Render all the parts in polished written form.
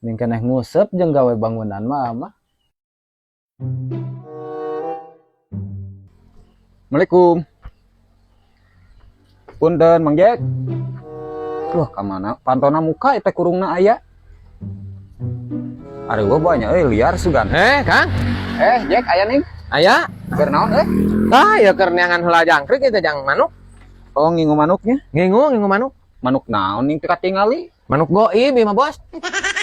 Mending keneh nguseup jeung gawe bangunan mah mah. Assalamualaikum. Punten, Mang Jack. Wah, ka mana? Pantona muka teh kurungna aya. Ari gua banyak euy, liar sugan. Eh, Kang. Eh, Jack, aya nih. Aya. Keur naon euy? Ah, ya keur neangan heula jangkrik eta jang manuk. Oh, ngingu manuknya. Ngingu, ngingu manuk. Manuk naon ning teu katingali? Manuk goib ieu mah, Bos.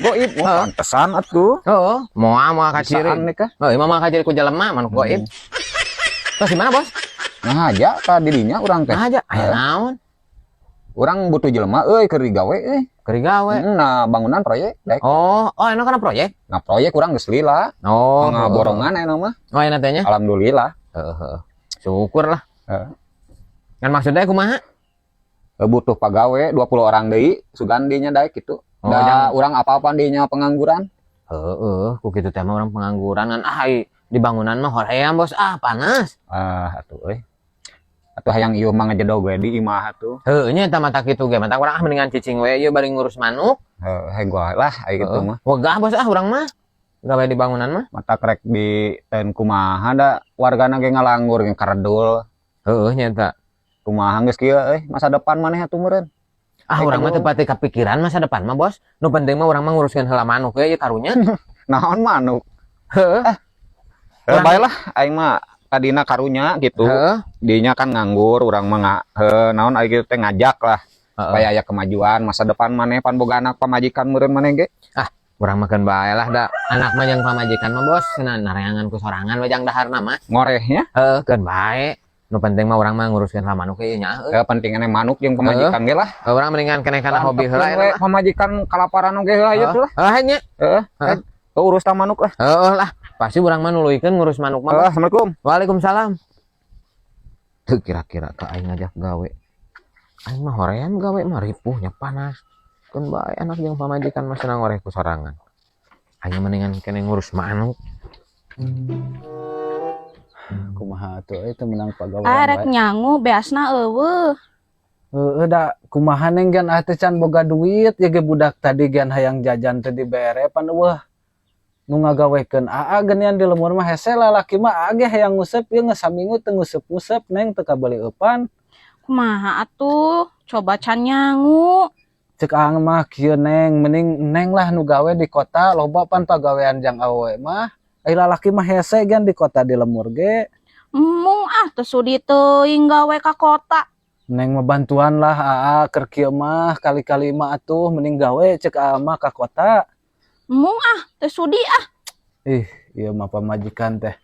Goib, oh, pantesan atuh. Heeh, moal moal kaciri. Bisaan nih kah? Heuh, ieu mah moal kaciri ku jelema manuk goib. Terus di mana, Bos? Nah aja ka dirinya urang teh. Nah aja, aya naon? Urang butuh jelema euy keur digawe euy. Keur digawe. Nah, bangunan proyek daek. Oh, oh enak kana proyek. Nah, proyek urang geus lila. Oh, Ngaborongan aya mah. Oh, enak teh nya. Alhamdulillah. Heeh, heeh. Syukur lah. Heeh. Kan maksudnya kumaha? Butuh pagawe 20 orang deui, sugan dinya daek gitu. Oh, Da jangan. Urang apa-apa dinya pengangguran. Heeh, ku kitu teh mah urang pengangguran kan, ah di bangunan mah hoream, Bos. Ah, panas. Ah, atuh euy. Atuh hayang ieu mah ngejedog we di imah atuh. Heuh nya eta mah kitu ge, matak urang ah mendingan cicing we ieu bari ngurus manuk. Heuh, hego lah aya kitu mah. Wegah, Bos, ah urang mah. Gawe di bangunan mah. Mata krek di ten kumaha da wargana ge ngalanggur ge karedul. Heuh nya eta. Kumaha geus kieu euy masa depan maneh atuh meureun. Ah, urang mah teu pati kapikiran masa depan mah, Bos. Nu penting mah urang mah nguruskeun heula manuk we ieu karunya. Naon manuk? Heeh. Heuh, bae lah aing mah tadina karunya gitu. Heeh. Dinya kan nganggur, urang mah heuh naon aing kitu teh ngajak lah supaya aya kemajuan masa depan maneh, pan boga anak pamajikan meureun maneh ge. Ah, urang makan bae lah da anak mah jeung pamajikan mah, Bos, cenah nareangan ku sorangan we jang daharna mah. Ngorehnya. Heuh, keun bae. Nu penting mah urang mah nguruskeun heula manuk ieu nya. Heuh, pentingna manuk jeung pamajikan ge lah. Heuh, urang mendingan keneh kana hobi heula we pamajikan kalaparan oge heuh aya tuh lah. Heuh nya. Heeh. Heuh, urus ta manuk lah. Heuh lah, pasti urang mah nuluykeun ngurus manuk mah. Heuh, assalamualaikum. Waalaikumsalam. Teu kira-kira ka aing ngajak gawe. Aing mah hoream gawe mah ripuhnya panas. Keun bae anak jeung pamajikan mah senang ngoreh ku sorangan. Aing mendingan keneh ngurus manuk. Kumaha atuh euy teu meunang pagawean Ah, rek wae. nyangu beasna euweuh. Heeh da kumaha neng gan ah teh can boga duit ya ge, budak tadi gan hayang jajan teh dibere pan euweuh nu ngagawekeun. Aa geuningan di lembur mah hese, lalaki mah aa ge hayang nguseup ieu geus saminggu teu nguseup-nguseup, Neng, teu kabeli eupan. Kumaha atuh? Coba can nyangu. Cek aa mah kieu, Neng, mending Neng lah nu gawe di kota, loba pan pagawean jang awewe mah. Ai lalaki mah hese gan di kota di lembur ge. Embung ah, teu sudi teuing gawe ka kota. Neng mah bantuan lah aa keur kieu mah, kali-kali mah atuh mending gawe cek aa mah ka kota. Embung ah, teu sudi ah. Ih, ieu mah pamajikan teh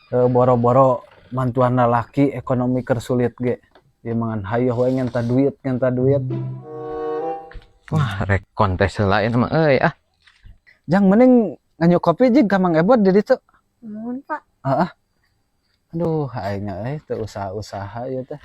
boro-boro mantuan lalaki, ekonomi keur sulit ge. Ieu mah ngan hayoh we ngenta duit, ngenta duit. Wah, rek kontes heula ieu mah euy ah. Jang, mending nganyu kopi jig ka Mang Ebot di ditu. Nuhun, Pak. Heeh. Aduh, aing euy teu usaha-usaha ieu teh.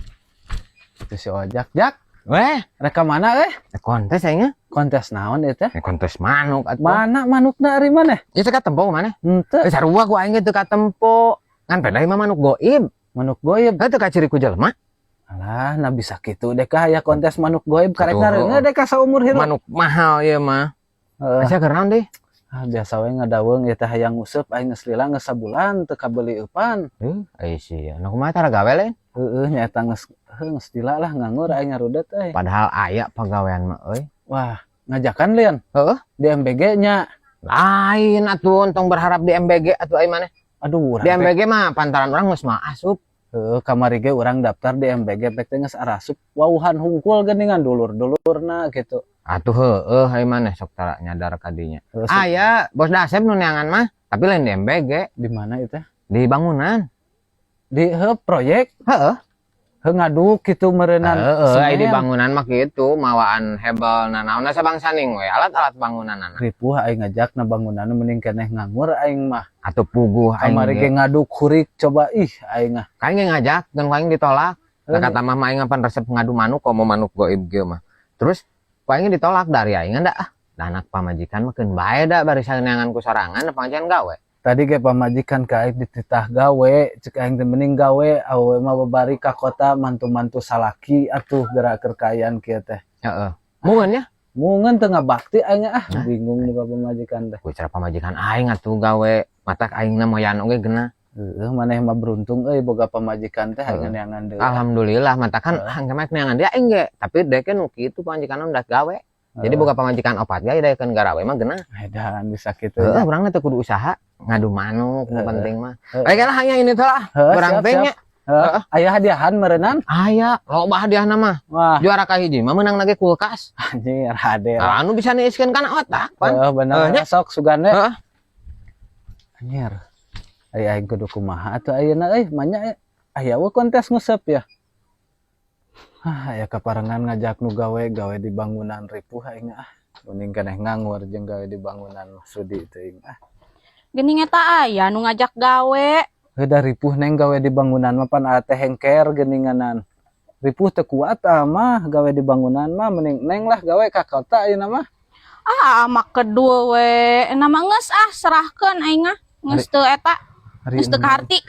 Itu si Ojak, Jak, Weh, rek ka mana eh? Rek kontes aing nya. Kontes naon ieu teh? Rek kontes manuk atuh. Mana manukna, ari maneh? Ieu teh katempo maneh? Henteu. Eh, sarua ku aing ge teu katempo. Ngan pedah mah manuk goib. Manuk goib. Heuh, teu kaciri ku jelema. Alah, nah bisa kitu deh kah aya kontes manuk goib karek Atuh. nareungeun deh kah saumur hirup. Manuk mahal ieu mah. Heeh. Asa keur naon deui? Ah, biasa we ngadaweung ieu teh hayang nguseup, aing geus lila, geus sabulan teu kabeli eupan. Heuh, ai sia. Nu kumaha tara gawe lain? Heeh, nyaeta geus heuh geus lila lah nganggur aing, ngarudet euy. Padahal aya pagawean mah euy. Wah, ngajakan lian Heeh. di MBG nya. Lain atuh, tong berharap di MBG atuh ai maneh. Aduh, urang Di teh MBG mah pantaran urang geus mah asup. Heuh, kamari ge urang daftar di MBG pek teh geus arasup, wauhan hungkul geuningan dulur-dulurna gitu. Atuh heueuh, ai maneh sok tara nyadar ka dinya. Heuh, Aya Bos Dasep nu neangan mah, tapi lain di MBG, di mana itu? Di bangunan. Di heuh proyek? Heeh. Heuh, ngaduk kitu meureunnan? Heeh, ai di Semen. Bangunan mah kitu, mawaan hebel nanaonna sabangsa ning we, alat-alat bangunan. Ripuh aing ngajak na bangunan, mending keneh nganggur aing mah. Atuh puguh aing Kamari ge. Ge ngaduk hurik coba, ih aing ah. Kaing ge ngajak dan ku aing ditolak. Nah, Heuh. kata mah aing pan resep ngadu manuk, komo manuk goib ge mah. Terus ku aing ditolak dari aing da ah. Da anak pamajikan mah keun bae da bari saneangan ku sorangan da pamajikan gawe. Tadi ge pamajikan ka aing dititah gawe, cek aing teh mending gawe awewe mah babari ka kota mantu-mantu salaki atuh geura keur kaayaan kieu teh. Heeh. Mun nya. Mungan teu ngabakti aing, ah, bingung boga pamajikan teh. Ku cara pamajikan aing atuh gawe, matak aing na moyan oge geuna. Heeh, maneh mah beruntung euy boga pamajikan teh, aing neangan deui. Alhamdulillah, matak kan engke mah neangan dia aing ge, tapi deke nu kitu pamajikan udah gawe. Jadi boga pamajikan opat ge daekeun garawe mah geuna. Edan bisa kitu. Heeh, Nya. urang teh kudu usaha ngadu manuk nu penting mah. Heeh. Baik lah, hanya ini teh lah. Heeh, Urang siap, teh siap. nya. Heeh, aya hadiahan meureunan? Aya, loba hadiahna mah. Wah, Juara kahiji mah meunang ge kulkas. Anjir, hade lah. Anu bisa niiskeun kana otak pan. Heeh, bener. Heuh, nya. Sok sugan we. Heeh. Anjir. Aya aing kudu kumaha atuh ayeuna euy, manya aya we kontes nguseup ya. Ah, aya kaparengan ngajak nu gawe gawe di bangunan, ripuh aing ah. Mending keneh nganggur jeung gawe di bangunan mah, sudi teuing ah. Geuning eta aya nu ngajak gawe. Heuh, ripuh, Neng, gawe di bangunan mah, pan teh hengker geuninganan. Ripuh, teu kuat ah mah gawe di bangunan mah, mending Neng lah gawe ka kota ayeuna mah. Ah, mah kedua we. Nama geus ah, serahkeun aing ah. Geus teu eta, Ari geus teu kaharti.